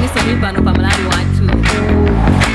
Inunso muli pano pa Malawi Wathu.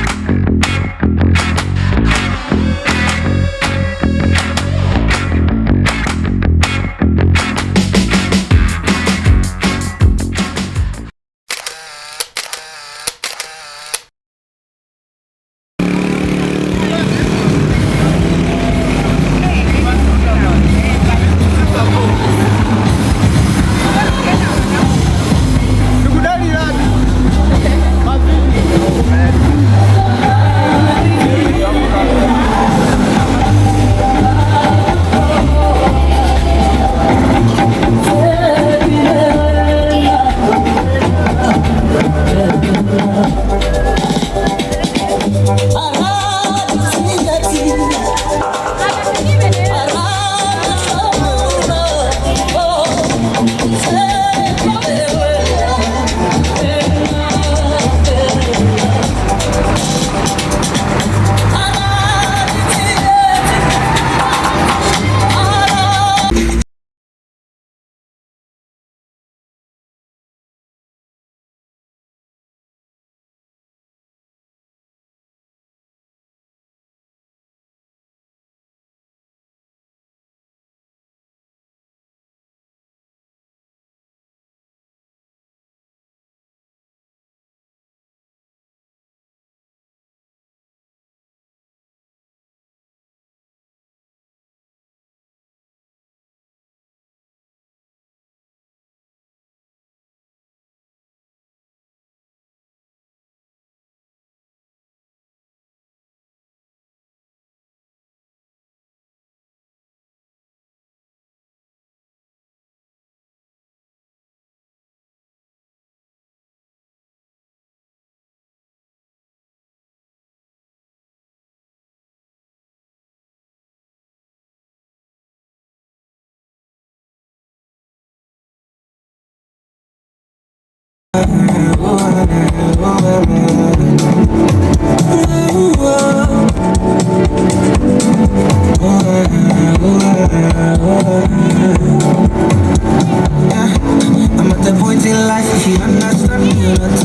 I'm at the point in life, if you understand me or not,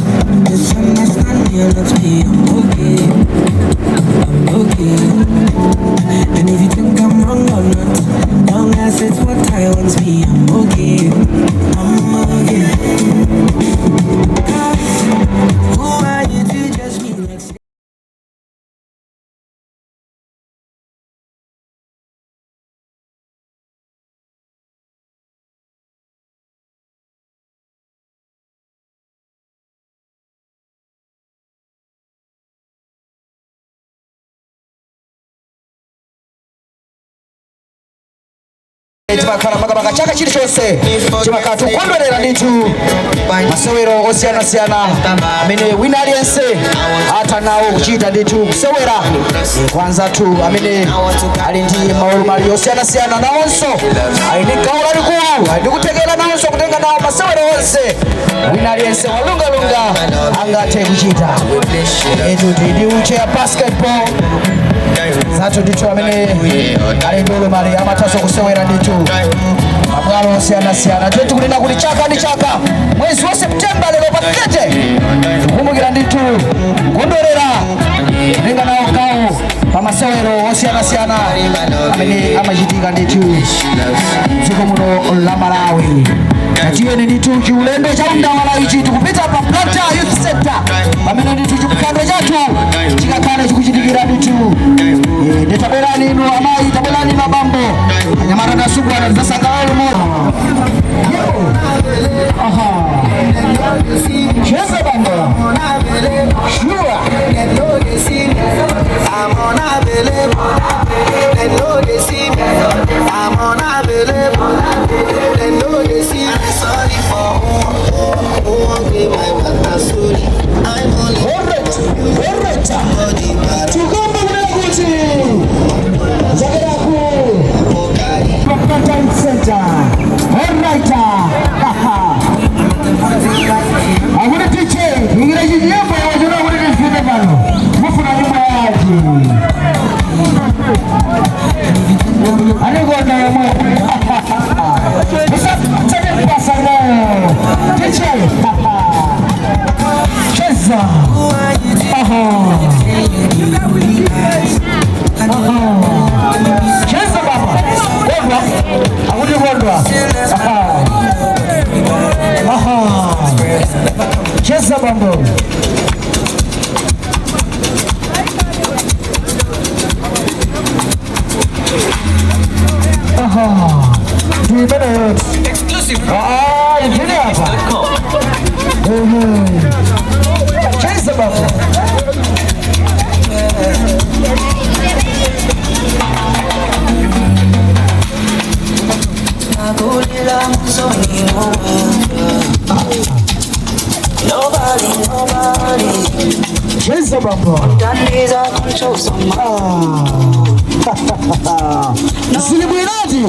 misunderstand me or not, me, I'm okay, I'm okay. And if you think I'm wrong or not, long as it's what I want, me, I'm okay, I'm okay. 'Cause who are you to judge me next? Timakhala makamaka chaka chilichonse timakhala tikukondwerera ndithu masewero osiyanasiyana amene wina aliyense atha nawo kuchita ndithu kusewera kwa anzathu amene ali ndi maulumali osiyanasiyana, nawonso ali ndi gawo lalikulu, ali ndi kuthekera nawonso kutenga nawo masewero onse wina aliyense walungalunga angathe kuchita. Etu ndi wheelchair basketball zathu ndithu amene ali ndi ulumali amathanso kusewera ndithu mabwalo osiyanasiyana. Tiye tikunena kuti chaka ndi chaka mwezi wa Septemba lero pa 30 tikukumbukira ndithu kukondwerera kutenga nawo gawo pa masewero osiyanasiyana amene amachitika ndithu dziko muno la Malawi. Tiyeni ndithu chiulendo cha undawala ichi tikupita pa Blantyre Youth Center pamene ndithu chiphwando chathu chikakhale chikuchitikira ndithu. Nditabwerani inu amayi, tabwerani inu abambo, anyamata ndi asungwana, tidzasangalala limodzi. Aha, cheza bambo, sure. I'm unavailable. They know they see me. I'm unavailable. They know they see me. Sorry for who won't be my matter. Sorry. I'm only Alright. body bad. Tukombe kunena kuti kuchokera ku Blantyre Center. Alright. Akuti tiche ingire chinyimbo chona kuti tifike pano. Mufuna nyimbo yaji. Anikonda yomwe. Musatake mpasa no. Tiche. apa. Cheza baba. Nobody, nobody. Cheza baba. Ah. Zili bwinoti.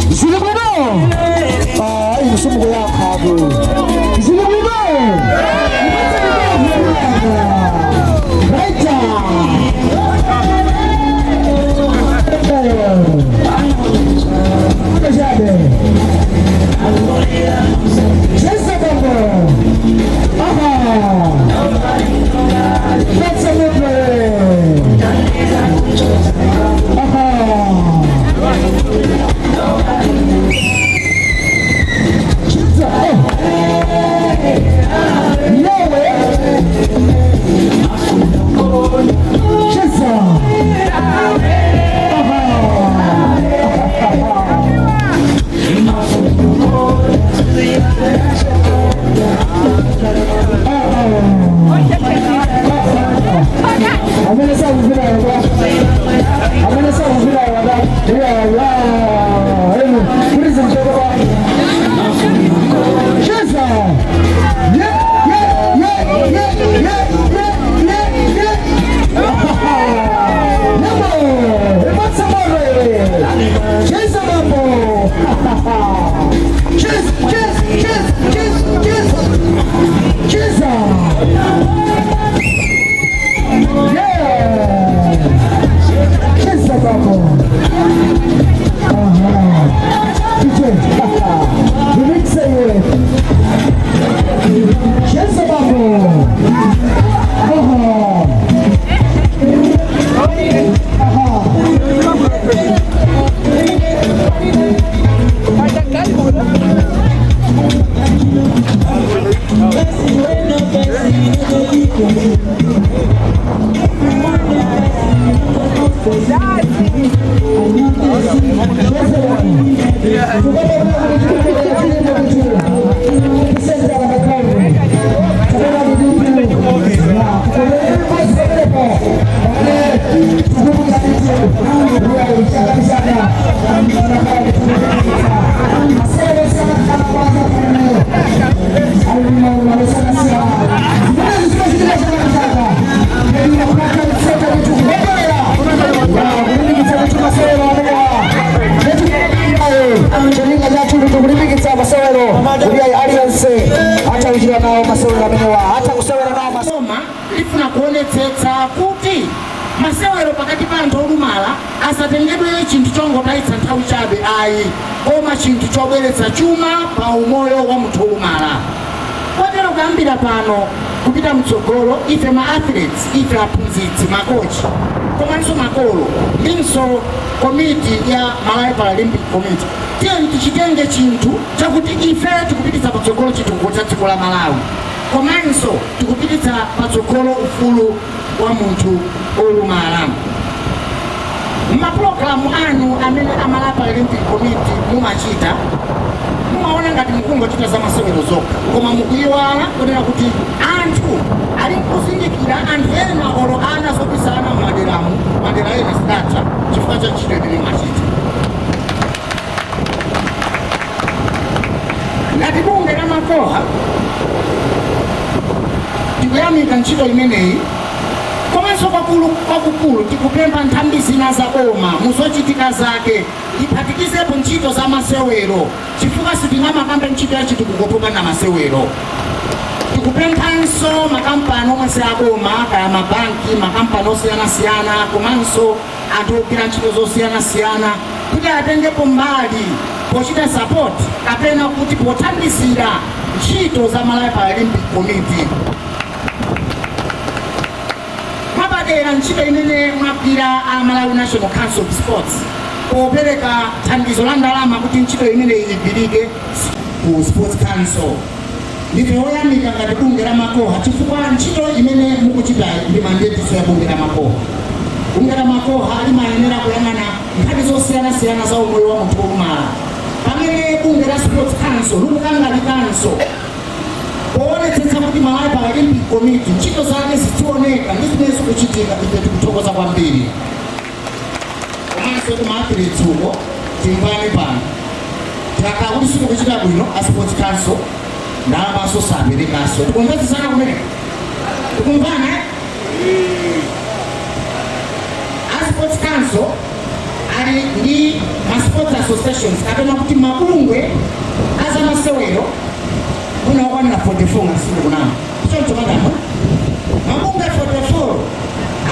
Zili bwino. Ah, inu simukuyankha. Zili bwino. Right. Jabe. Cheza baba. Aha. That's a good. Aha. Cheza. Oh. Yewe. Cheza. Aha. Amene sakuvina yaba. Amene sakuvina yaba. Ya ya. Emu. Kuti zimchoko. Cheza. Yeah, yeah, yeah, yeah, yeah, yeah, yeah, yeah. Yebo. Ipatse moto. Cheza mambo. Cheza, cheza, cheza, cheza, cheza. Cheza. Yeah. Cheza mambo. Aha. DJ. Remix iwe. Cheza mambo. Aha. Aha. Kulimbikitsa masewero kuti ayi aliyense atha kuchita nawo masewero amenewa, atha kusewera nawo masewero. Boma lifuna kuonetsetsa kuti masewero pakati pa anthu olumala asatengedwe chinthu chongotayitsa nthawi chabe ayi, koma chinthu chobweretsa chuma pa umoyo wa munthu olumala. Kotero kuyambira pano kupita mtsogolo, ife ma athletes, ife aphunzitsi, makochi komanso makolo ndinso komiti ya Malawi Paralympic Committee, tiye tichitenge chinthu chakuti ife tikupititsa patsogolo chitukuko cha dziko la Malawi, komanso tikupititsa patsogolo ufulu wa munthu olumala. Mapulogalamu anu amene a Malawi Paralympic Committee mumachita, mumaona ngati mukungochita za masewero zokha, koma mukuyiwala kunena kuti anthu ali nkuzindikira, anthu ena olo ana zobisana m'maderamu, madera ena zidatha chifukwa cha ntchito imene mumachita. Ngati bungwe la MACOHA tikuyamika ntchito imeneyi, komanso kwakukulu tikupempha nthambi zina za boma muzochitika zake iphatikizepo ntchito za masewero, chifukwa sitingamakambe ntchito ya chitukuko popanda masewero. Tikupemphanso makampani omwe si aboma, kaya mabanki, makampani osiyanasiyana komanso anthu ogwira ntchito zosiyanasiyana kuti atengepo mbali pochita support kapena kuti pothandizira ntchito za Malawi Paralympic Committee. Mwapadera ntchito imene mwagwira a Malawi National Council of Sports popereka thandizo la ndalama kuti ntchito imeneyi igwirike ku Sports Council, ndife oyamika ngati bungwe la MACOHA chifukwa ntchito imene mukuchitayi ndi mandate ya bungwe la MACOHA. Bungwe la MACOHA limayenera kuyang'ana nkhani zosiyanasiyana za umoyo wa munthu wolumala, pamene bungwe la Sports Council likukangalikanso poonetsetsa kuti Malawi Paralympic Committee ntchito zake zizioneka ndi zimene zikuchitika. Ife tikuthokoza kwambiri. Komanso kuma athletes uko, timvani pano, tikakhala kuti sitikuchita bwino, a Sports Council ndalamaso saperekaso. Tikumvetsesana kumeneko? Tikumvana, eh? A Sports Council ali ndi ma sports associations kapena kuti mabungwe azamasewero mwina okwanira 44, ngasiku kunama choncho madam. Mabungwe 44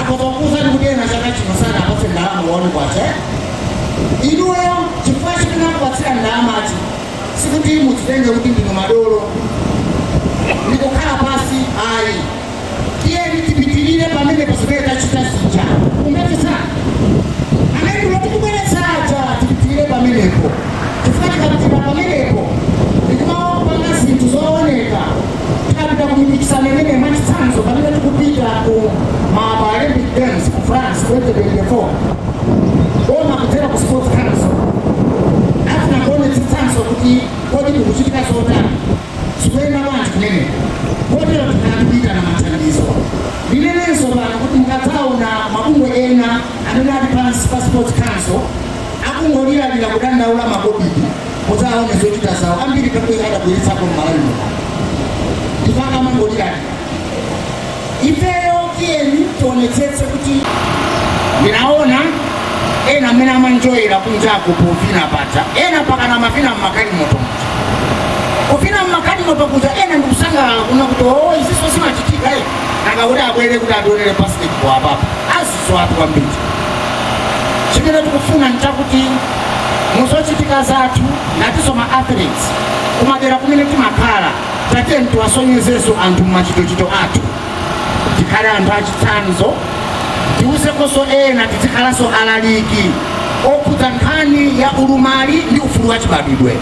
akozokuuzani kuti ena chaka chino sana apatse ndalama 1 kwacha. Inuyo chifukwa chimene akupatsira ndalamachi, sikuti mudzitenge kuti ndinu madolo ndikukhala pasi, ayi. Tiyeni tipitirire pamene pazimene tachita zija. Kumvetsetsa amene ndilo tikubweretsaja, tipitirire pamenepo, chifukwa tikapitirira pamenepo ndikumapanga zinthu zooneka. Tikapita ku mipikisano imene, mwachitsanzo, pamene tikupita ku ma Paralympic Games ku France 2024, boma kudzera ku Sports Council afuna kuonetsetsanso kuti kodi kukuchitika zotani, zikuyenda bwanji kumeneko. Kotero tikhala tikuyitana mathandizo. Ndinenenso pano kuti mukadzaona mabungwe ena amene ali pansi pa Sports Council akungoliralira kudandaula makobidi, mudzaone zochita zawo, ambiri pamene adabweretsako m'Malawi muno ndipaka amangoliralira. Ifeyo tiyeni tionetsetse kuti ndinaona ena amene amanjoyera kunjaku povina paja, ena pakana amavina mmagalimoto muja, kuvina mmagalimoto kuja, ena ndikusangalala kuna kuti o, iziso zimachitika e. Nanga kuti abwere kuti ationere basketball apapa, azizo atu kwambiri. Chimene tikufuna nchakuti muzochitika zathu natinso ma athletes kumadera kumene timakhala, tatiye tiwasonyezenso anthu mumachitochito athu, tikhale anthu achitsanzo, tiuzekonso ena, tizikhalanso alaliki okhudza nkhani ya ulumali ndi ufulu wa chibadwidwe.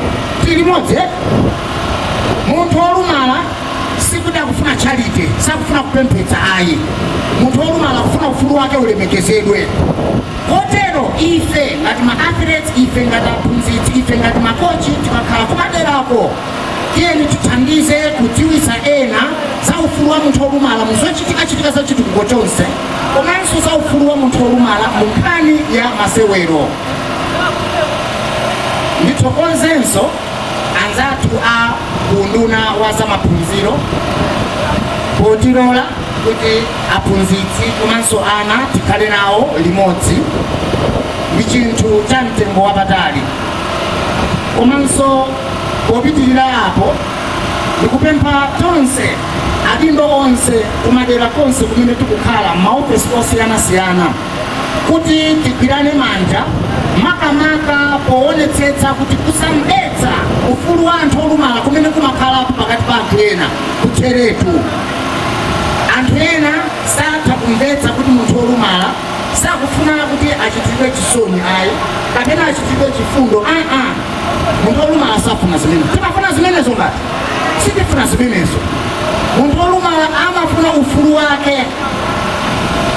Tili limodzi, eh? Munthu wolumala sikuti akufuna charity, sakufuna kupemphetsa, ayi. Munthu wolumala akufuna ufulu wake ulemekezedwe. Kotero ife ngati ma athletes, ife ngati aphunzitsi, ife ngati makochi, tikakhala kumaderako, tiyeni tithandize kudziwitsa ena za ufulu wa munthu wolumala muzochitikachitika za chitukuko chonse, komanso za ufulu wa munthu wolumala mu nkhani ya masewero. Ndithokozenso anzathu a unduna wa zamaphunziro potilola kuti aphunzitsi komanso ana tikhale nawo limodzi. Ndi chinthu cha mtengo wapatali. Komanso popitirira apo, ndikupempha tonse adindo onse kumadera konse kumene tikukhala, maofesi osiyanasiyana, kuti tigwirane manja, makamaka poonetsetsa kuti kusamvetsa ufulu wa anthu olumala kumene kumakhalapo pakati pa anthu ena kutheretu. Anthu ena satha kumvetsa kuti munthu wolumala sakufuna kuti achitidwe chisoni, ayi, kapena achitidwe chifundo, aa. Munthu wolumala safuna zimenezo. Timafuna zimenezo? Ngati sitifuna zimenezo. Munthu wolumala amafuna ufulu wake,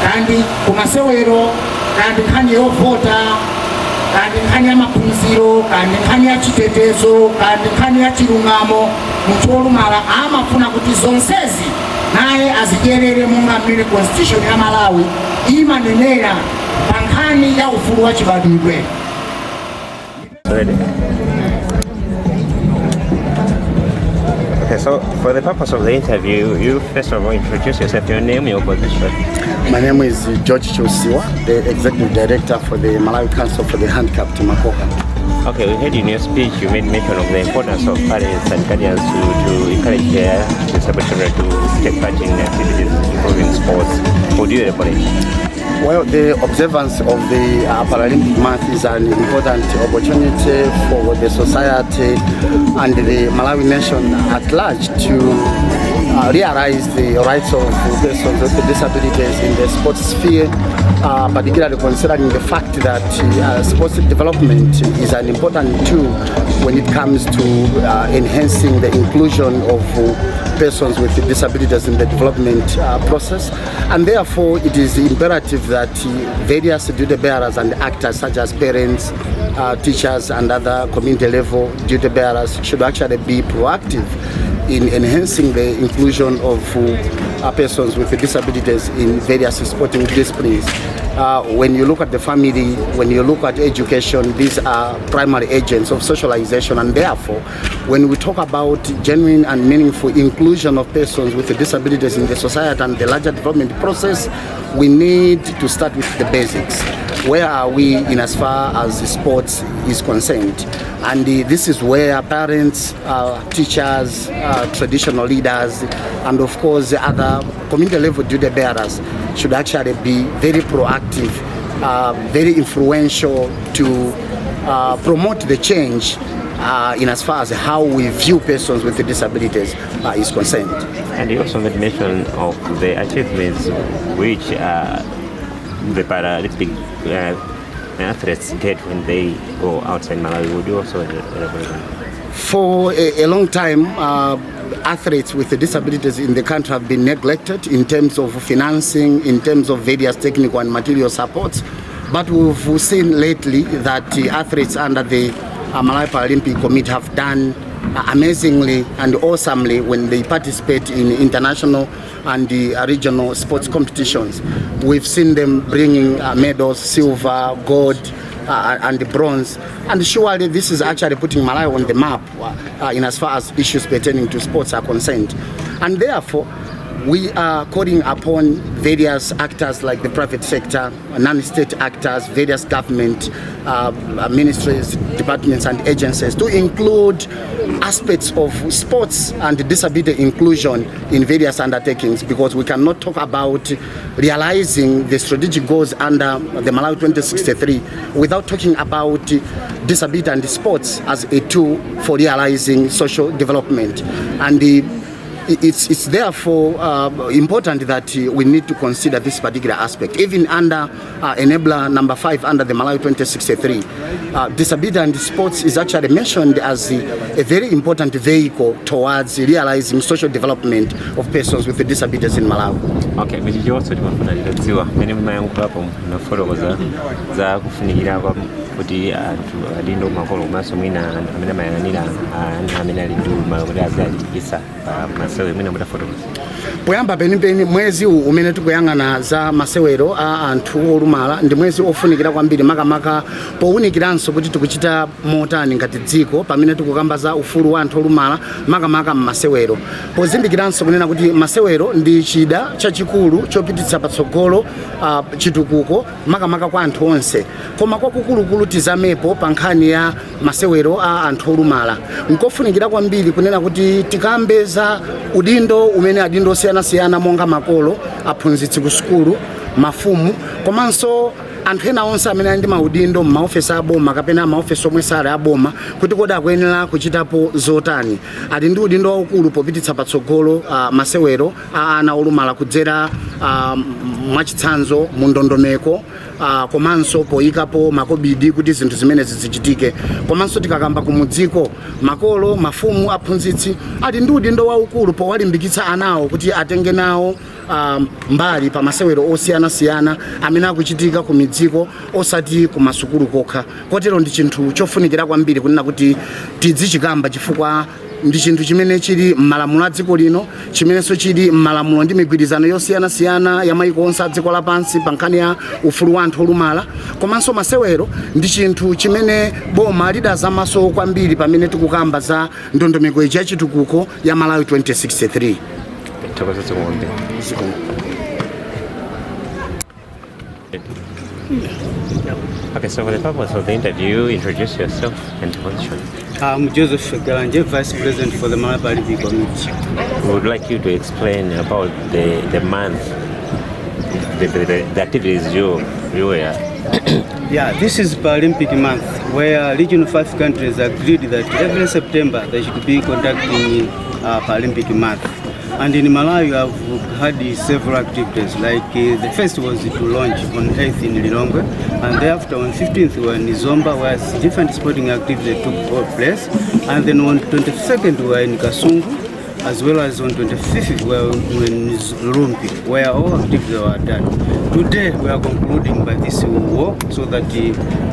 kandi kumasewero, kandi nkhani yovota, kandi nkhani ya maphunziro, kandi nkhani ya chitetezo, kandi nkhani ya chilungamo. Munthu wolumala amafuna kuti zonsezi naye azidyerere monga mmene Constitution ya Malawi imanenera pa nkhani ya ufulu wa chibadwidwe. Ready? Okay, so for the purpose of the interview, you first of all introduce yourself, your name, your position. My name is George Chosiwa, the Executive Director for the Malawi Council for the Handicapped, MACOHA. Okay, we heard in your speech you made mention of the importance of parents and guardians to encourage their disabled children to take part in activities involving sports. Would you elaborate? Well, the observance of the Paralympic Month is an important opportunity for the society and the Malawi nation at large to realize the rights of persons with disabilities in the sports sphere, particularly considering the fact that sports development is an important tool When it comes to enhancing the inclusion of persons with disabilities in the development process. And therefore, it is imperative that various duty bearers and actors, such as parents, teachers, and other community level duty bearers, should actually be proactive in enhancing the inclusion of persons with disabilities in various sporting disciplines. When you look at the family, when you look at education, these are primary agents of socialization, and therefore, when we talk about genuine and meaningful inclusion of persons with disabilities in the society and the larger development process, we need to start with the basics. Where are we in as far as sports is concerned? And this is where parents, teachers, traditional leaders, and of course other community level duty bearers should actually be very proactive, very influential to promote the change in as far as how we view persons with disabilities is concerned. And you also made mention of the achievements which the Paralympic athletes get when they go outside Malawi. Would you also elaborate on that? For a long time, athletes with disabilities in the country have been neglected in terms of financing, in terms of various technical and material supports. But we've seen lately that the athletes under the Malawi Paralympic Committee have done amazingly and awesomely when they participate in international and the regional sports competitions. We've seen them bringing medals, silver, gold, and bronze. And surely this is actually putting Malawi on the map in as far as issues pertaining to sports are concerned. And therefore, we are calling upon various actors like the private sector, non-state actors, various government ministries, departments and agencies to include aspects of sports and disability inclusion in various undertakings, because we cannot talk about realizing the strategic goals under the Malawi 2063 without talking about disability and sports as a tool for realizing social development. And it's therefore important that we need to consider this particular aspect. Even under enabler number 5 under the Malawi 2063, disability and sports is actually mentioned as a very important vehicle towards realizing social development of persons with disabilities in Malawi. Okay, michichonso timafuna titadziwa mmene mumayankhulapo munafotokoza za kufunikira kwa kuti anthu adindo makolo komanso mwina anthu amene amayang'anira anthu amene ali ndi ulumali kuti azalimbikitsa pa masewero, mwina mutafotokoza. Poyamba penipeni, mwezi uwu umene tikuyang'ana za masewero a anthu olumala ndi mwezi ofunikira kwambiri, makamaka powunikiranso kuti tikuchita motani ngati dziko pamene tikukamba za ufulu wa anthu olumala, makamaka mmasewero, pozindikiranso kunena kuti masewero ndi chida chachikulu chopititsa patsogolo chitukuko, makamaka kwa anthu onse, koma kwakukulukulu tizamepo pa nkhani ya masewero a anthu olumala. Nkofunikira kwambiri kunena kuti tikambe za udindo umene adindo osiyanasiyana monga makolo, aphunzitsi ku sukulu, mafumu, komanso anthu ena onse amene ali ndi maudindo m'maofesi aboma kapena maofesi omwe sali aboma, kuti kodi akuyenera kuchitapo zotani. Ali ndi udindo waukulu popititsa patsogolo masewero a ana olumala kudzera mwachitsanzo mu ndondomeko, komanso poyikapo makobidi kuti zinthu zimenezi zichitike. Komanso tikakamba kumudziko, makolo, mafumu, aphunzitsi ali ndi udindo waukulu powalimbikitsa anawo kuti atenge nawo mbali pa masewero osiyanasiyana amene akuchitika ku midziko, osati ku masukulu kokha. Kotero ndi chinthu chofunikira kwambiri kunena kuti tidzichikamba, chifukwa ndi chinthu chimene chili m'malamulo a dziko lino, chimenenso chili m'malamulo ndi migwirizano yosiyanasiyana ya mayiko onse a dziko lapansi pa nkhani ya ufulu wa anthu olumala. Komanso masewero ndi chinthu chimene boma lidazamaso kwambiri pamene tikukamba za ndondomeko iji yachitukuko ya Malawi 2063. Thokoza kwambiri. Okay, so for the purpose of the interview, introduce yourself and position. I'm Joseph Galanje, Vice President for the Malawi Paralympic Committee. We would like you to explain about the month, the activities you were. Yeah, this is Paralympic Month, where Region 5 countries agreed that every September they should be conducting Paralympic Month. And in Malawi, we have had several activities. Like the first was to launch on 8th in Lilongwe, and thereafter on 15th we were in Zomba, where different sporting activities took place. And then on 22nd we were in Kasungu, as well as on 25th we were in Rumphi, where all activities were done. Today we are concluding by this walk so that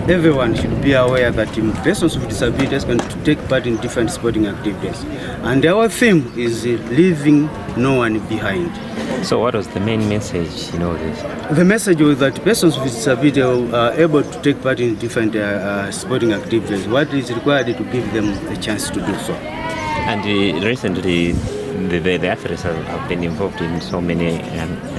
everyone should be aware that persons with disabilities can take part in different sporting activities. And our theme is leaving no one behind. So what was the main message in all this? The message was that persons with disability are able to take part in different sporting activities. What is required to give them a chance to do so. And recently, the athletes have been involved in so many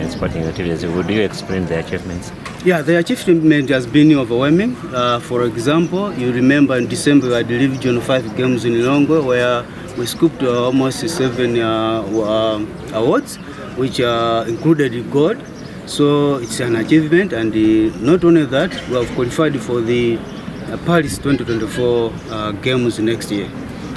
sporting activities. Would you explain the achievements? Yeah, the achievement has been overwhelming. For example, you remember in December we had the Region 5 Games in Lilongwe, where we scooped almost seven awards, which included gold. So it's an achievement, and not only that, we have qualified for the Paris 2024 Games next year.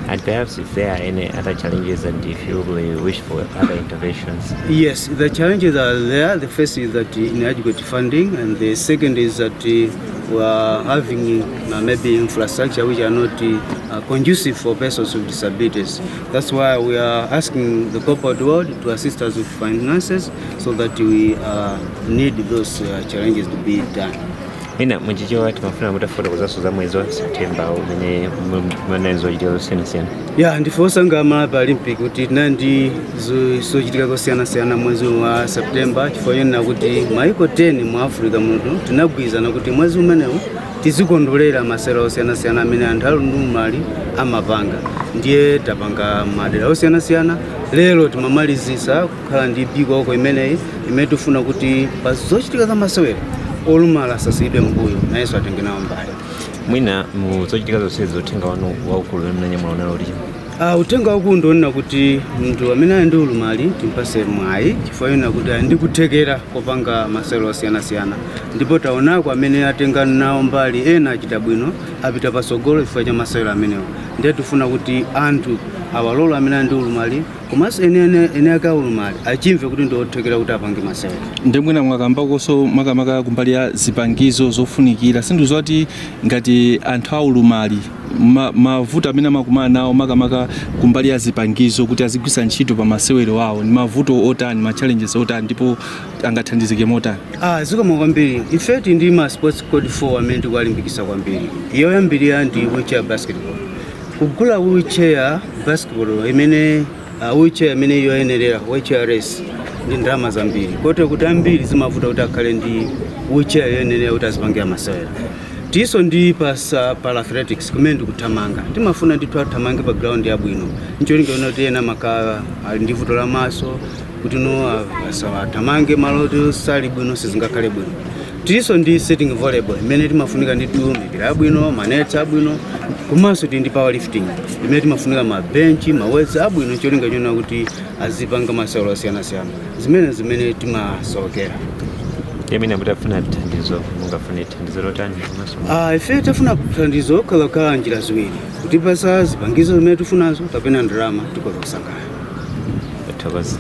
And perhaps if there are any other challenges and if you will wish for other interventions. Yes, the challenges are there. The first is that inadequate funding, and the second is that we are having maybe infrastructure which are not conducive for persons with disabilities. That's why we are asking the corporate world to assist us with finances so that we need those challenges to be done. Ina muchichewa timafuna mutafotokozanso za mwezi wa September umene munali zochitika zosiyanasiyana. Ya, ndife osangalala Paralympic kuti tinali ndi zochitika zosiyanasiyana mwezi wa September, chifukwa chonena kuti maiko 10 mu Africa muno tinagwirizana kuti mwezi umenewu tizikondwerera masewera osiyanasiyana amene anthu ali ndi ulumali amapanga. Ndiye tapanga madera osiyanasiyana. Lero timamalizisa kukhala ndi big walk imeneyi, imene tifuna kuti pa zochitika za masewera olumala asasiyidwe mbuyo, nayenso atenge nawo mbali. Mwina mu zochitika zonsezi, uthenga wanu waukulu umene munanyamula unali uti? Uthenga waukulu ndionena kuti munthu amene ali ndi ulumali timpase mwayi, chifukwa chonena kuti ali ndi kuthekera kopanga masewero osiyanasiyana, ndipo taonako amene atenga nawo mbali ena achita bwino, apita patsogolo chifukwa cha masewero amenewo. Ndiye tifuna kuti anthu awalolo amene ali ndi ulumali, komanso ene ake aulumali achimve kuti ndi othekera kuti apange masewero. Ndi mwina mwakambakonso makamaka kumbali ya zipangizo zofunikira, sindizoti ngati anthu aulumali mavuto amene amakumana nawo makamaka kumbali ya zipangizo kuti azigwisa ntchito pa masewero awo ndi mavuto otani, ma challenges otani, ndipo angathandizike motani? Ah, zikomo kwambiri. Ife tili ndi ma sports code 4 amene tikuwalimbikitsa kwambiri. Yoyambirira ndi wheelchair basketball. Kugula wheelchair basketball imene wheelchair imene yoyenerera wheelchair race ndi ndalama zambiri, kotero kuti ambiri zimavuta kuti akhale ndi wheelchair yoyenerera kuti azipangira masewera. Tiso ndi pa para athletics, kumene ndikuthamanga, timafuna ndithu athamange pa ground yabwino, ncholinga kuti ena makhala ali ndi vuto la maso, kuti no asathamange malo oti sali bwino, sizingakhale bwino. Tiso ndi sitting volleyball, imene timafunika ndithu mipira yabwino, manets abwino. Komanso tili ndi powerlifting, imene timafunika mabenchi, maweights abwino, cholinga chona kuti azipanga masewero osiyanasiyana zimene timasokera. Yamene mutafuna thandizo, mungafune thandizo lotani komanso? Ah, ife tafuna thandizo khalakhala njira ziwiri: kutipasa zipangizo zimene tifunazo kapena ndalama, tikhoza kusangalala. Thokoza.